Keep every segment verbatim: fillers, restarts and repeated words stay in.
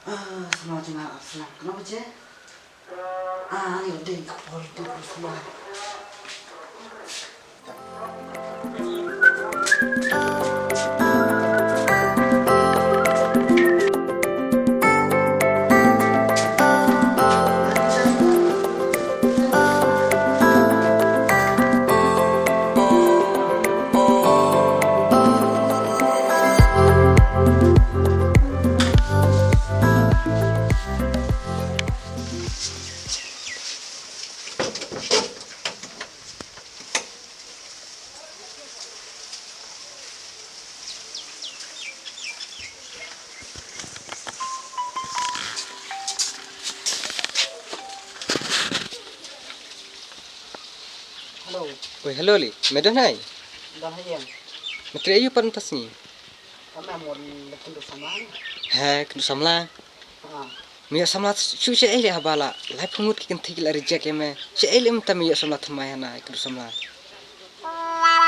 Ah, samla jong nga ap slam. Kano baje? Ah, ani ding ka por tu samla. Hello. Oi, hello li. Me don hai? Don hai em? Me trei aïu pat mynta sngi? Ka me mon le kynduh samla. He, kynduh samla. Ah. Me ïoh samla shu shaei leh haba la laiphew ngut ki kynthei ki la reject ïa me. Shaei leh mynta me ïoh samla thymmai hana kynduh samla. Ah.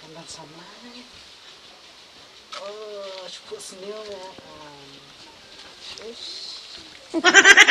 Kynduh samla. Oh, shu put sniew me. Ah. Ish.